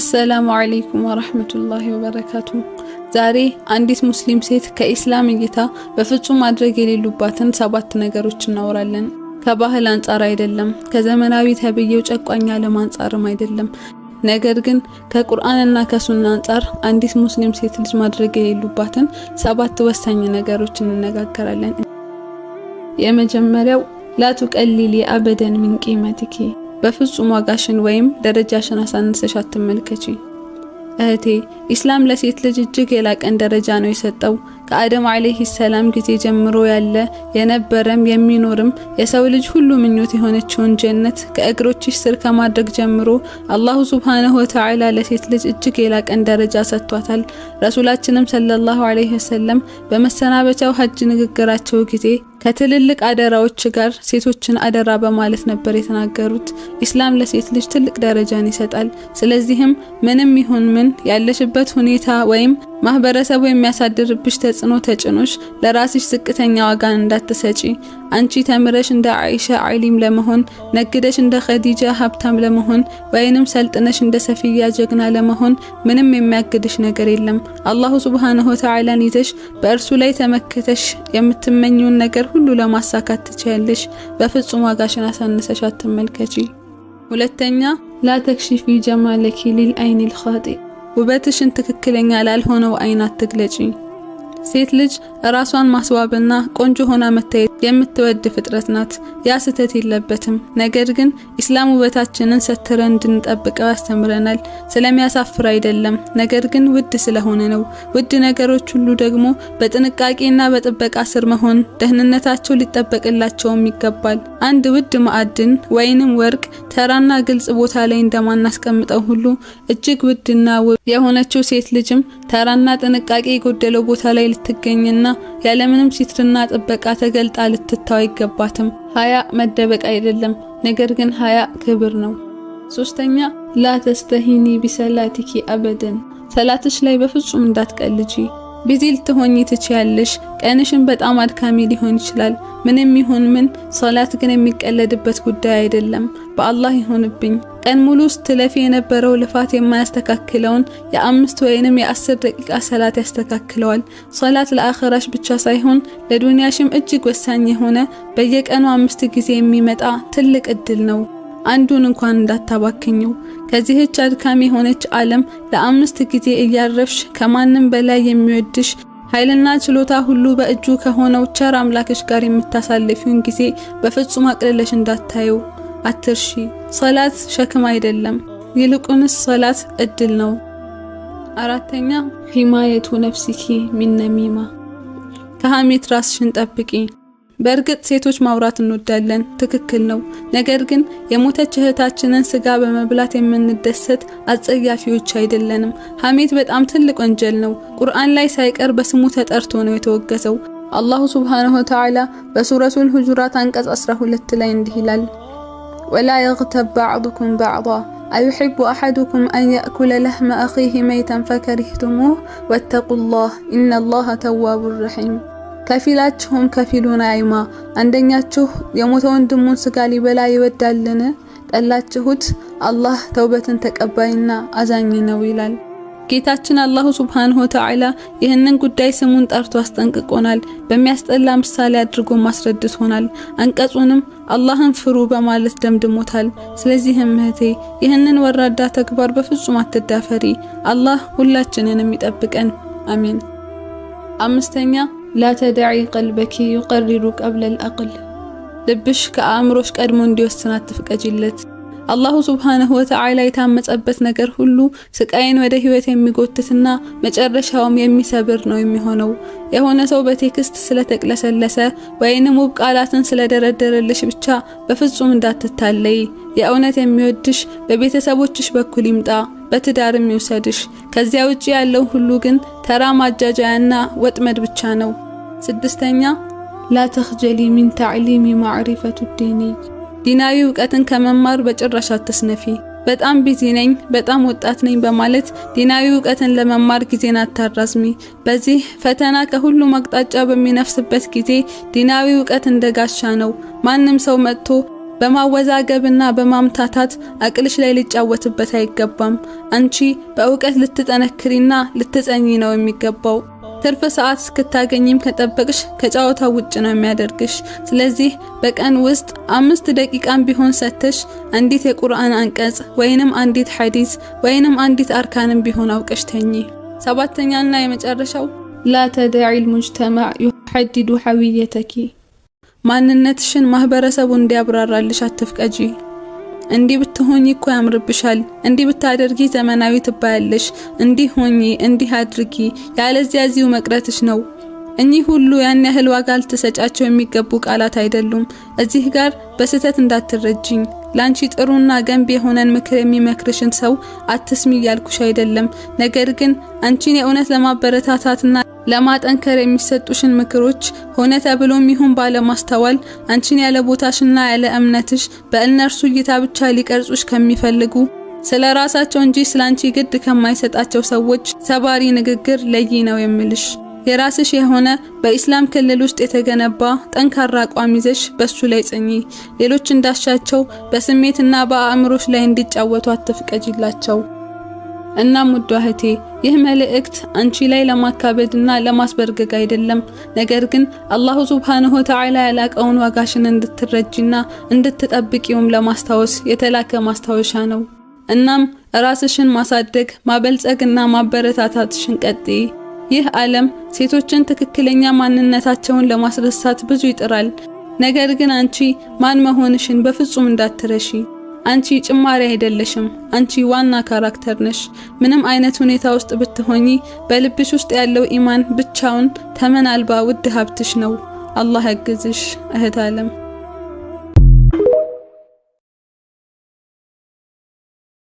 السلام عليكم ورحمة الله وبركاته። ዛሬ አንዲት ሙስሊም ሴት ከኢስላም እይታ በፍጹም ማድረግ የሌሉባትን ሰባት ነገሮች እናወራለን። ከባህል አንጻር አይደለም፣ ከዘመናዊ ተብዬው ጨቋኝ ዓለም አንጻርም አይደለም። ነገር ግን ከቁርአንና ከሱና አንጻር አንዲት ሙስሊም ሴት ልጅ ማድረግ የሌሉባትን ሰባት ወሳኝ ነገሮች እንነጋገራለን። የመጀመሪያው لا تقللي أبدا من قيمتك፣ በፍጹም ዋጋሽን ወይም ደረጃሽን አሳንሰሽ አትመልከቺ። እህቴ፣ ኢስላም ለሴት ልጅ እጅግ የላቀን ደረጃ ነው የሰጠው። ከአደም عليه السلام ጊዜ ጀምሮ ያለ፣ የነበረም የሚኖርም የሰው ልጅ ሁሉ ምኞት የሆነችውን ጀነት ከእግሮችሽ ስር ከማድረግ ጀምሮ الله سبحانه وتعالى ለሴት ልጅ እጅግ የላቀን ደረጃ ሰጥቷታል። ረሱላችንም صلى الله عليه وسلم በመሰናበቻው ሀጅ ንግግራቸው ጊዜ ከትልልቅ አደራዎች ጋር ሴቶችን አደራ በማለት ነበር የተናገሩት። ኢስላም ለሴት ልጅ ትልቅ ደረጃን ይሰጣል። ስለዚህም ምንም ይሁን ምን ያለሽበት ሁኔታ ወይም ማህበረሰቡ የሚያሳድርብሽ ተጽዕኖ ተጭኖሽ ለራስሽ ዝቅተኛ ዋጋን እንዳትሰጪ። አንቺ ተምረሽ እንደ አይሻ ዓሊም ለመሆን፣ ነግደሽ እንደ ኸዲጃ ሀብታም ለመሆን ወይንም ሰልጥነሽ እንደ ሰፊያ ጀግና ለመሆን ምንም የሚያግድሽ ነገር የለም። الله سبحانه وتعالى ን ይዘሽ በእርሱ ላይ ተመክተሽ የምትመኚውን ነገር ሁሉ ለማሳካት ትችያለሽ። በፍጹም ዋጋሽን አሳንሰሽ አትመልከቺ። ሁለተኛ፣ لا تكشفي جمالك للعين الخاطئ፣ ውበትሽን ትክክለኛ ላልሆነው አይን አትግለጪ። ሴት ልጅ ራሷን ማስዋብና ቆንጆ ሆና መታየት የምትወድ ፍጥረት ናት። ያ ስህተት የለበትም። ነገር ግን ኢስላም ውበታችንን ሰትረን እንድንጠብቀው ያስተምረናል። ስለሚያሳፍር አይደለም፣ ነገር ግን ውድ ስለሆነ ነው። ውድ ነገሮች ሁሉ ደግሞ በጥንቃቄና በጥበቃ ስር መሆን፣ ደህንነታቸው ሊጠበቅላቸውም ይገባል። አንድ ውድ ማዕድን ወይንም ወርቅ ተራና ግልጽ ቦታ ላይ እንደማናስቀምጠው ሁሉ እጅግ ውድና ውብ የሆነችው ሴት ልጅም ተራና ጥንቃቄ የጎደለው ቦታ ላይ ልትገኝና ያለምንም ሲትርና ጥበቃ ተገልጣ ልትታው አይገባትም። ሀያ መደበቅ አይደለም፣ ነገር ግን ሀያ ክብር ነው። ሶስተኛ፣ لا تستهيني بصلاتك أبدا፣ ሰላትሽ ላይ በፍጹም እንዳትቀልጂ። Busy ልትሆኚ ትችያለሽ። ቀንሽን በጣም አድካሚ ሊሆን ይችላል። ምንም ይሁን ምን ሰላት ግን የሚቀለድበት ጉዳይ አይደለም። በአላህ ይሁንብኝ፣ ቀን ሙሉ ስትለፊ የነበረው ልፋት የማያስተካክለውን የ5 ወይንም የ10 ደቂቃ ሰላት ያስተካክለዋል። ሰላት ለአኸራሽ ብቻ ሳይሆን ለዱንያሽም እጅግ ወሳኝ የሆነ፣ በየቀኑ አምስት ጊዜ የሚመጣ ትልቅ እድል ነው። አንዱን እንኳን እንዳታባክኝው። ከዚህች አድካሚ የሆነች ዓለም ለ5 ጊዜ እያረፍሽ ከማንም በላይ የሚወድሽ፣ ኃይልና ችሎታ ሁሉ በእጁ ከሆነው ቸር አምላክሽ ጋር የምታሳልፊውን ጊዜ በፍጹም አቅልለሽ እንዳታዩ አትርሺ። ሰላት ሸክም አይደለም፣ ይልቁንስ ሰላት እድል ነው። አራተኛ፣ حماية نفسك من نميمة፣ ከሐሜት ራስሽን ጠብቂ። በእርግጥ ሴቶች ማውራት እንወዳለን፣ ትክክል ነው። ነገር ግን የሞተች እህታችንን ስጋ በመብላት የምንደሰት አጸያፊዎች አይደለንም። ሐሜት በጣም ትልቅ ወንጀል ነው። ቁርአን ላይ ሳይቀር በስሙ ተጠርቶ ነው የተወገዘው። الله سبحانه وتعالى በሱረቱል ሁጁራት አንቀጽ 12 ላይ እንዲህ ይላል፦ ولا يغتب بعضكم بعضا أيحب أحدكم أن يأكل لحم أخيه ميتا فكرهتموه واتقوا الله إن الله تواب رحيم። ከፊላችሁም ከፊሉን አይማ፣ አንደኛችሁ የሞተ ወንድሙን ስጋ ሊበላ ይወዳልን? ጠላችሁት፣ አላህ ተውበትን ተቀባይና አዛኝ ነው ይላል። ጌታችን الله سبحانه وتعالى ይህንን ጉዳይ ስሙን ጠርቶ አስጠንቅቆናል። በሚያስጠላ ምሳሌ አድርጎ አስረድቶናል። አንቀጹንም አላህን ፍሩ በማለት ደምድሞታል። ስለዚህም እህቴ፣ ይህንን ወራዳ ተግባር በፍጹም አትዳፈሪ። አላህ ሁላችንንም ይጠብቀን። አሚን። አምስተኛ፣ لا تدعي قلبك يقرر قبل العقل፣ ልብሽ ከአእምሮሽ ቀድሞ እንዲወስን አትፍቀጂለት። الله سبحانه وتعالى የታመጸበት ነገር ሁሉ ስቃይን ወደ ህይወት የሚጎትትና መጨረሻውም የሚሰብር ነው የሚሆነው። የሆነ ሰው በ text ስለተቅለሰለሰ ወይንም ውብ ቃላትን ስለደረደረልሽ ብቻ በፍጹም እንዳትታለይ። የእውነት የሚወድሽ በቤተሰቦችሽ በኩል ይምጣ፣ በትዳርም ይውሰድሽ። ከዚያ ውጪ ያለው ሁሉ ግን ተራ ማጃጃያና ወጥመድ ብቻ ነው። ስድስተኛ፣ لا تخجلي من تعلم معرفة الديني፣ ዲናዊ እውቀትን ከመማር በጭራሽ አትስነፊ። በጣም busy ነኝ፣ በጣም ወጣት ነኝ በማለት ዲናዊ እውቀትን ለመማር ጊዜን አታራዝሚ። በዚህ ፈተና ከሁሉም አቅጣጫ በሚነፍስበት ጊዜ ዲናዊ እውቀት እንደ ጋሻ ነው። ማንም ሰው መጥቶ በማወዛገብና በማምታታት አቅልሽ ላይ ሊጫወትበት አይገባም። አንቺ በእውቀት ልትጠነክሪና ልትጸኚ ነው የሚገባው። ትርፍ ሰዓት እስክታገኝም ከጠበቅሽ ከጨዋታው ውጭ ነው የሚያደርግሽ። ስለዚህ በቀን ውስጥ 5 ደቂቃም ቢሆን ሰተሽ አንዲት የቁርአን አንቀጽ ወይንም አንዲት ሐዲስ ወይንም አንዲት አርካንም ቢሆን አውቀሽ ተኚ። ሰባተኛና የመጨረሻው لا تدعي المجتمع يحدد هويتك፣ ማንነትሽን ማህበረሰቡ እንዲያብራራልሽ አትፍቀጂ። እንዲህ ብትሆኚ እኮ ያምርብሻል፣ እንዲህ ብታደርጊ ዘመናዊ ትባያለሽ፣ እንዲህ ሆኚ፣ እንዲህ አድርጊ፣ ያለዚያ እዚሁ መቅረትሽ ነው። እኚህ ሁሉ ያን ያህል ዋጋ ልትሰጫቸው የሚገቡ ቃላት አይደሉም። እዚህ ጋር በስህተት እንዳትረጅኝ፣ ላንቺ ጥሩና ገንቢ የሆነን ምክር የሚመክርሽን ሰው አትስሚ እያልኩሽ አይደለም። ነገር ግን አንቺን የእውነት ለማበረታታትና ለማጠንከር የሚሰጡሽን ምክሮች ሆነ ተብሎም ይሁን ባለማስተዋል አንቺን ያለ ቦታሽና ያለ እምነትሽ በእነርሱ እይታ ብቻ ሊቀርጹሽ ከሚፈልጉ፣ ስለ ራሳቸው እንጂ ስለ አንቺ ግድ ከማይሰጣቸው ሰዎች ሰባሪ ንግግር ለይ ነው የምልሽ። የራስሽ የሆነ በኢስላም ክልል ውስጥ የተገነባ ጠንካራ አቋም ይዘሽ በሱ ላይ ጽኚ። ሌሎች እንዳሻቸው በስሜትና በአእምሮሽ ላይ እንዲጫወቱ አትፍቀጂላቸው። እናም ውዷ እህቴ፣ ይህ መልእክት አንቺ ላይ ለማካበድና ለማስበርገግ አይደለም። ነገር ግን አላሁ ሱብሓነሁ ወተዓላ ያላቀውን ዋጋሽን እንድትረጂና እንድትጠብቂውም ለማስታወስ የተላከ ማስታወሻ ነው። እናም ራስሽን ማሳደግ፣ ማበልጸግና ማበረታታትሽን ቀጥይ። ይህ ዓለም ሴቶችን ትክክለኛ ማንነታቸውን ለማስረሳት ብዙ ይጥራል። ነገር ግን አንቺ ማን መሆንሽን በፍጹም እንዳትረሺ። አንቺ ጭማሪ አይደለሽም። አንቺ ዋና character ነሽ። ምንም አይነት ሁኔታ ውስጥ ብትሆኚ በልብሽ ውስጥ ያለው ኢማን ብቻውን ተመን አልባ ውድ ሀብትሽ ነው። አላህ ያግዝሽ እህት ዓለም።